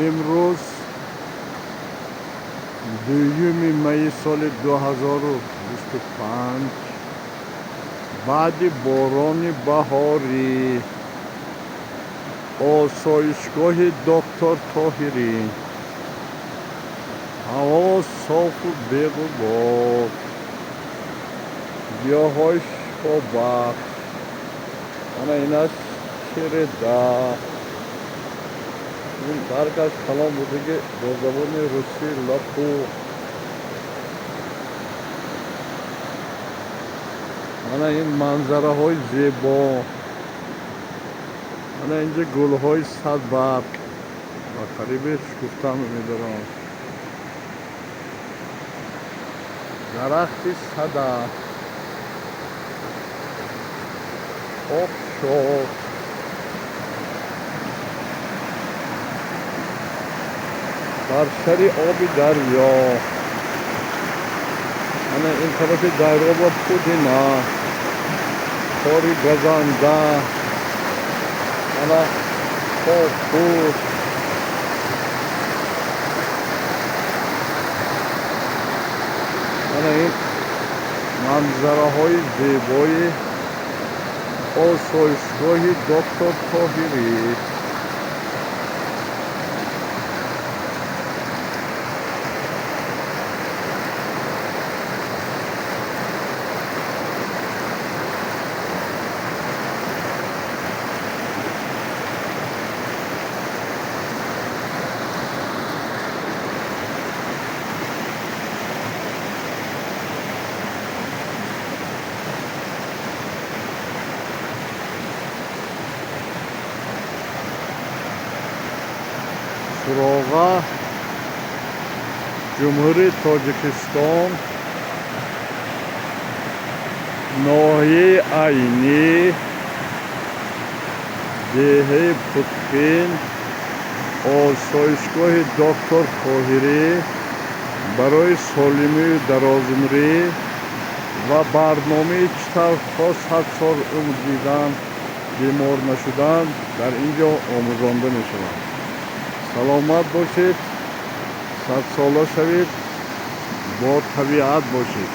Имрӯз 2 майи соли 2025, баъди борони баҳорӣ, осоишгоҳи доктор Тоҳирӣ. Ҳаво софу беғубор, гиёҳҳои шифобахш. Ана инаш череда. Ин баргаш калон будаги, бо забони русӣ лопух. Ана ин манзараҳои зебо. Ана инҷа гулҳои садбарг ва қариби шукуфтан умедорам. Дарахти сада, обшор. Бар сари оби дарё. Ана ин тарафи дарё ба пудина, кори газанда, ана копур. Ана ин манзараҳои зебои осоишгоҳи доктор Тоҳирӣ. Суроға Ҷумҳурии Тоҷикистон, ноҳияи Айнӣ, деҳаи Путхин, осоишгоҳи доктор Тоҳирӣ барои солимию дарозумрӣ ва барномаи чӣ тавр то 100 сол умр дидан, бемор нашудан дар ин ҷо омӯзонда мешавад. Саломат бошед, садсола шавед, бо табиат бошед.